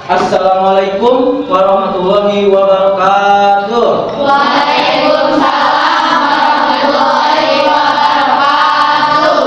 Assalamualaikum warahmatullahi wabarakatuh. Waalaikumsalam warahmatullahi wabarakatuh.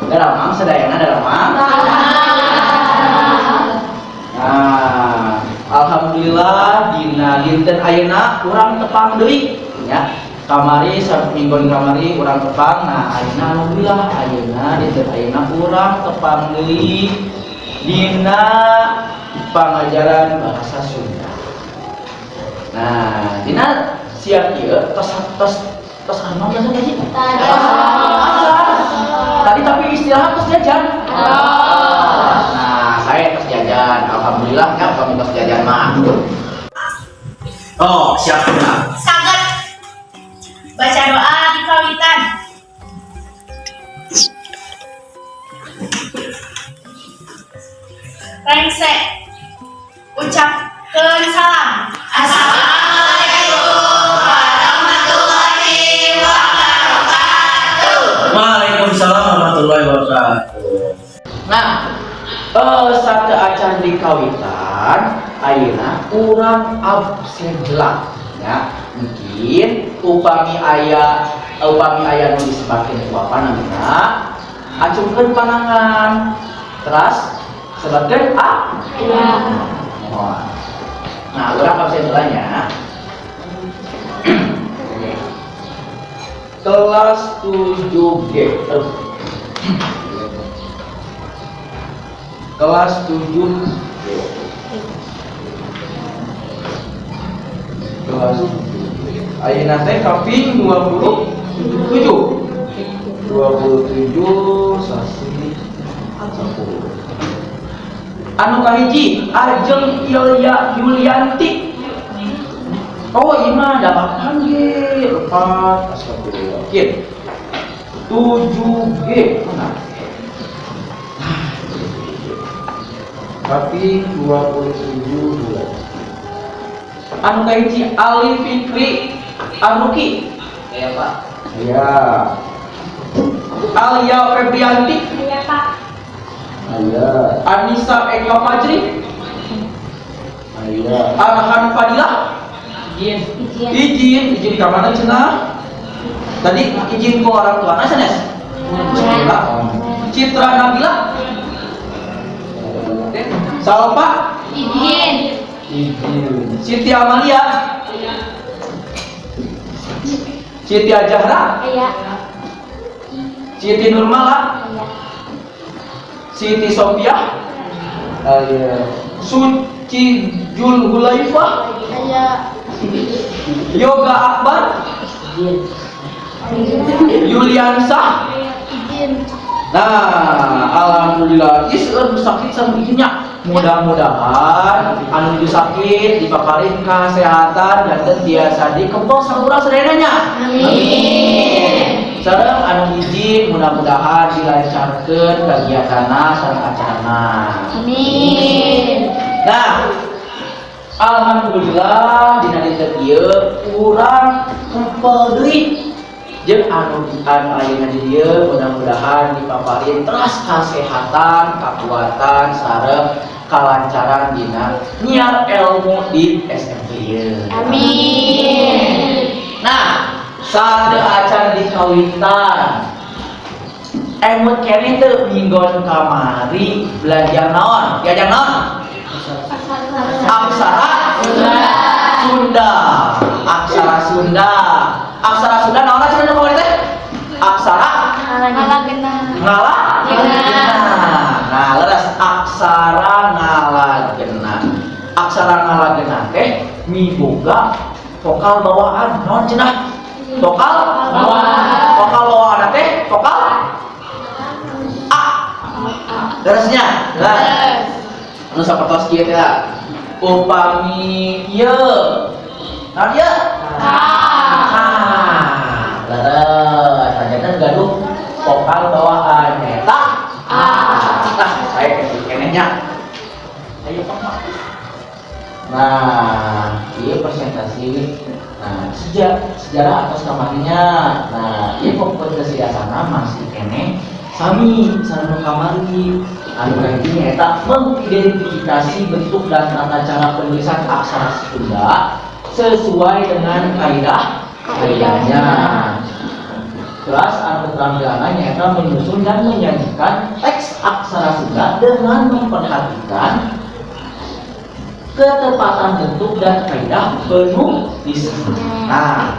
Daramang sadayana, daramang. Nah, alhamdulillah dina dinten ayeuna urang tepang deui nya. Kamari mingguan kamari urang tepang. Nah, ayeuna alhamdulillah ayeuna dinten ayeuna urang tepang deui dina pangajaran bahasa Sunda. Nah, dina siang ieu tos tos tos anu biasa gaji? Tadi tapi istirahat terus jajan. Nah, saya terus jajan. Alhamdulillah ya kami terus jajan mah. Oh, siap benar. Saged. Baca doa di kawitan. Rengse. Ucapkeun salam. Assalamualaikum warahmatullahi wabarakatuh. Waalaikumsalam warahmatullahi wabarakatuh. Nah, sateuacan di kawitan ayeuna urang absen heula ya. Mungkin upami aya nu disebatkeun ku bapa namina acungkeun panangan. Teras sebatkeun A. Mohon. Nah, urang absen heula nya. Kelas 7G. Kelas 7G. Kelas 7. Ayeuna teh kaping 27. 27 sasi 10. Anu kahiji Ajeng Ilya Yulianti. Oh, iya mah 8 G, 4, astagfirullah. Oke. 7G mana? Tapi 27 bulan. Anu kahiji Ali Fikri Arnuki. Iya, Pak. Iya. Alia Febrianti. Iya, Pak. Iya. Anissa Eka Fajri. Iya. Arhan Fadilah. Izin. Izin. Izin, izin ke mana cenah? Tadi izin ke orang tua, nah sanes? Sekolah. Citra Nabila. Salpa. Izin. Izin. Siti Amalia. Siti Ajahra. Iya. Siti Nurmala. Iya. Siti Sophia. Suci Julhulaifah. Iya. Yoga Akbar. Yuliansah. Izin. Nah, alhamdulillah. Is sakit sareng izinnya. Mudah-mudahan anu nuju sakit dipaparin kesehatan dan biasa dikempel sareng urang sadayana nya. Amin. Sareng anu izin mudah-mudahan dilancarkeun kegiatanna sareng acarana. Amin. Nah, alhamdulillah dina dinten ieu urang kempel deui jeung anu anu ayeuna di dieu mudah-mudahan dipaparin teras kasehatan, kakuatan sareng kalancaran dina nyiar ilmu di SMP ieu. Amin. Nah, sateuacan di kawitan. Emut keneh teu minggon kamari belajar naon? Diajar naon? Aksara Sunda. Aksara Sunda. Aksara Sunda naon cenah nu kamari teh? Aksara Ngalagena. ngala Gena. Nah, leres aksara ngalagena. Aksara ngalagena teh miboga vokal bawaan. Naon cenah? Vokal Bawaan. Vokal bawaan teh vokal A. Leresnya. Nah, anu sapertos kieu teh upami ieu. Naon ieu? A. Ah, leres. Panjenengan gaduh vokal bawaan eta A. Nah, saya kasih kenehnya. Ayo Pak. Nah, ini presentasi. Nah, sejarah atas kamarinya. Nah, ini kompetensi asana masih keneh Sami sareng nu kamari. Anu kahiji nyaeta mengidentifikasi bentuk dan tata cara penulisan aksara Sunda sesuai dengan kaidah kaidahnya. Terus anu keterampilanna nyaeta menyusun dan menyajikan teks aksara Sunda dengan memperhatikan ketepatan bentuk dan kaidah penulisan. Nah,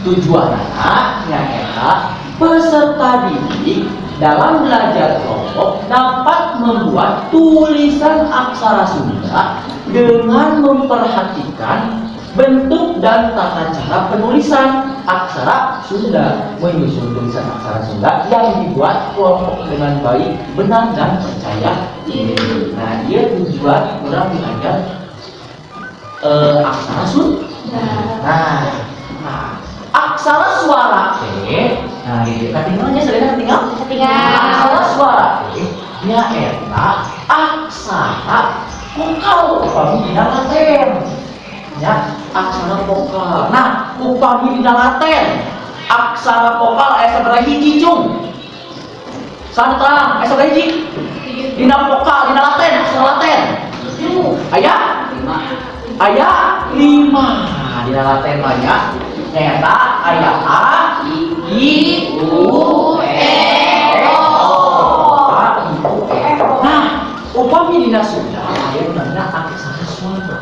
tujuanna nyaeta peserta didik dalam belajar kelompok dapat membuat tulisan aksara Sunda dengan memperhatikan bentuk dan tata cara penulisan aksara Sunda, menyusun tulisan aksara Sunda yang dibuat kelompok dengan baik, benar dan percaya diri. Nah, dia tujuan urang diajar aksara Sunda. Nah, aksara suara teh, nah gitu. Katinggalnya sadayana katinggal? Katinggal. Aksara suara teh nyaeta aksara vokal upami dina laten. Ya, aksara vokal. Nah, upami dina laten aksara vokal aya sabaraha hiji, Cung? Saha terang, aya sabaraha hiji? Dina vokal, dina laten, aksara laten. Aya? Aya 5 dina laten mah nya. Nyaeta aya a, i, u, e, o. A, i, u, e, o. Nah, upami dina Sunda aya namina aksara suara.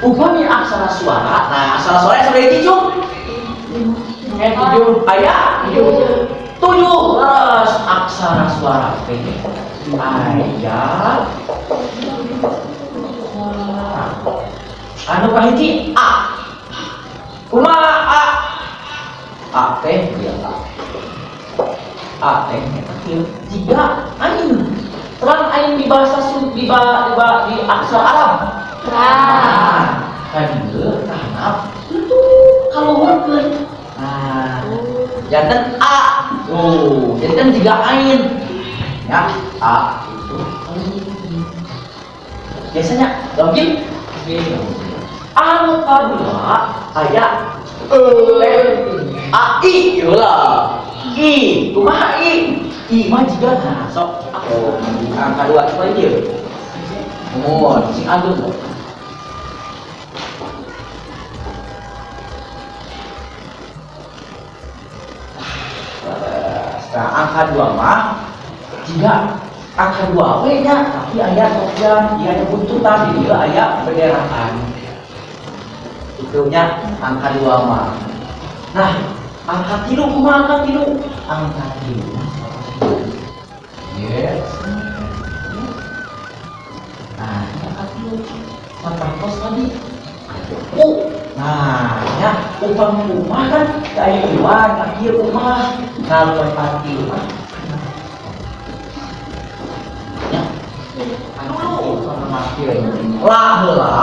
Upami aksara suara, nah aksara suara sabaraha hiji, Cung? 7. Aya 7. Terus aksara suara teh aya anu kahiji a. Kumaha a? A teh ieu a. A teh eta kieu jiga ain. Terang ain di bahasa Sunda di di aksara Arab. Terang. Nah, ka dieu ka handap itu kaluhurkeun. Nah, janten a. Tuh, janten jiga ain. Ya, a itu ain. Biasanya login anu kadua aya e a i ieu lah. I kumaha i? I mah jiga nah sok oh angka 2 coba ieu. Mun sing ageung. Nah, angka 2 mah jiga angka 2 we nya tapi aya topian, ieu aya buntutan di dieu aya benderaan. Itunya angka 2 mah. Nah, angka 3 kumaha angka 3? Angka 3 mah yes. Nah, angka 3 sapertos tadi. U. Nah, ya, upami umah kan aya iwan, akhir umah. Nah, lompat tilu mah. Ya. Dulu sama lah heula.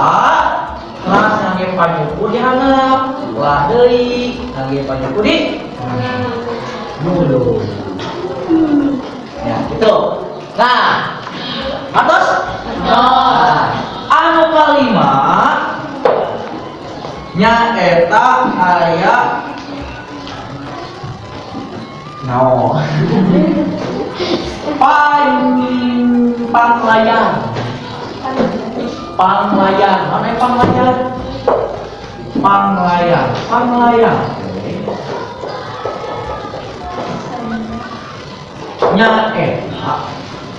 Lah ngangge panyukur dihanap, lah deui ngangge panyukur di dulu. Ya, gitu. Nah, atos? Nah, anu kalima nyaeta aya naon? Panglayar. Panglayar, mana panglayar? Panglayar, panglayar. Nyaeta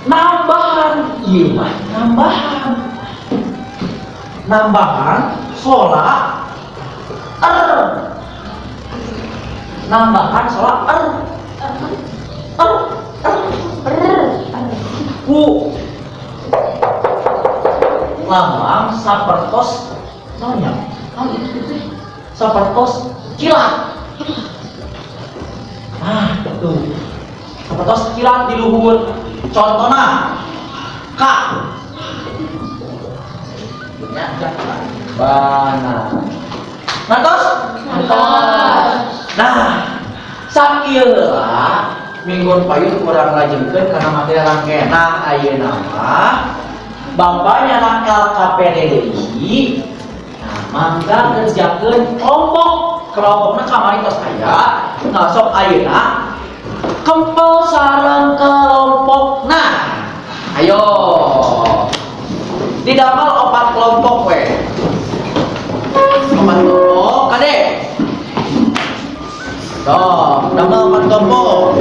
nambahan ieu mah nambahan. Nambahan sola er. Nambahan sola er. Er er er. Ku lambang sapertos naonnya? Naon itu teh? Sapertos kilat. Nah, itu. Sapertos kilat di luhur. Contohna K. Ya, bana. Nantos? Nantos. Nah, sakieu heula minggon payun kurang lajengkeun kana materi rangkaian. Nah, ayeuna mah Bapak nyanak LKPD deui. Nah, mangga kerjakeun kelompok. Kelompokna kamari tos aya. Nah, sok ayeuna Kempel sareng kelompokna. Ayo. Didamel 4 kelompok we. 4 kelompok, kade. Tuh, damel 4 kelompok.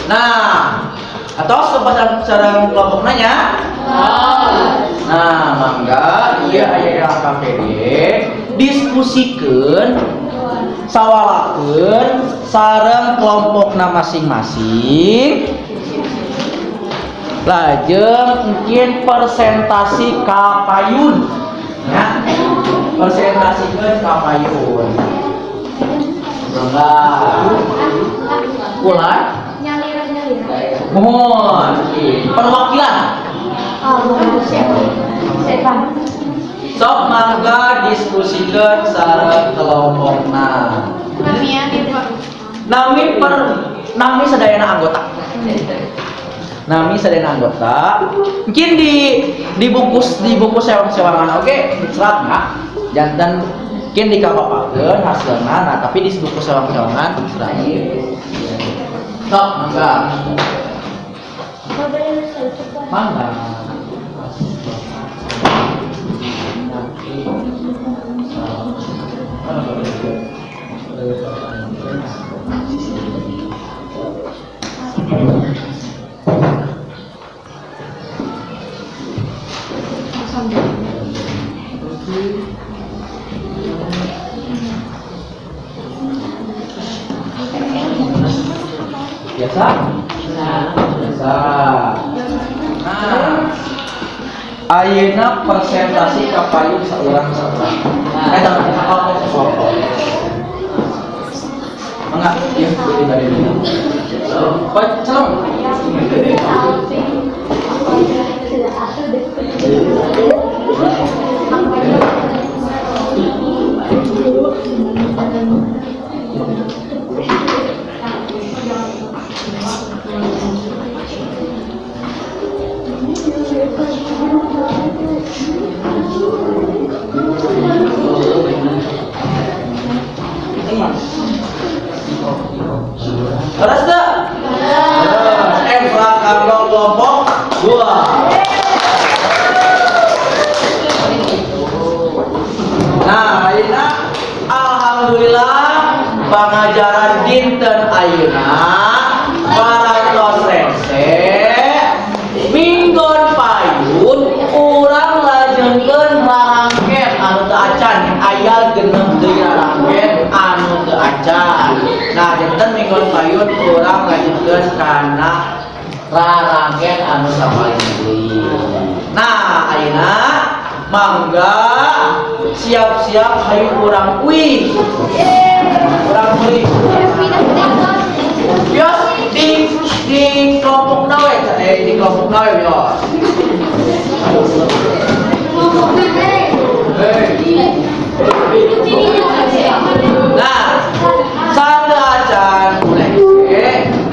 Nah, atau sareng kelompok nanya? Nah, mangga ieu aya LKPD diskusikeun sawalakeun sareng kelompokna masing-masing. Lajeng mungkin presentasi ka payun. Ya. Presentasikeun ka payun. Mangga. Ulah mohon perwakilan. Sok mangga diskusikan sareng kelompokna. Nami per nami sadayana anggota. Nami sadayana anggota. Mungkin di buku sewang-sewangan oke diserat nggak? Jantan mungkin dikapapakeun hasilna, nah tapi di buku sewang-sewangan diserat. Sok mangga. Mangga. Biasa? Biasa. Nah, ayeuna presentasi ka payun saurang-saurang. Kelompok. Mangga, ieu beuti bade dulu. Celeng. Terus tak? Efra Karlo kelompok 2. Nah, ayeuna alhamdulillah pengajaran dinten ayeuna parantos rengse minggon payun urang lajengkeun rarangken anu teu acan aya genep deui rarangken anu teu acan. Nah, janten minggon payun urang lajengkeun kana rarangken anu sapalih deui. Nah, ayeuna mangga siap-siap hayu urang uih. Urang uih. Bios di kelompok nawe, di kelompok nawe bios. Nah, satu acan mulai.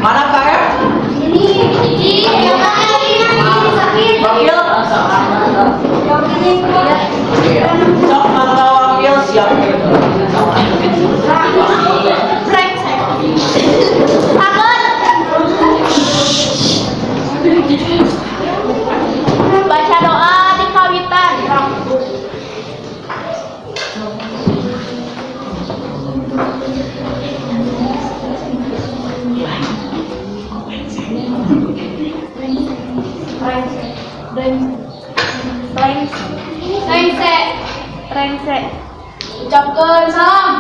Mana KF? Wakil? Sok mangga wakil siap. Baca doa di kawitan. Rengse. Ucapkan salam.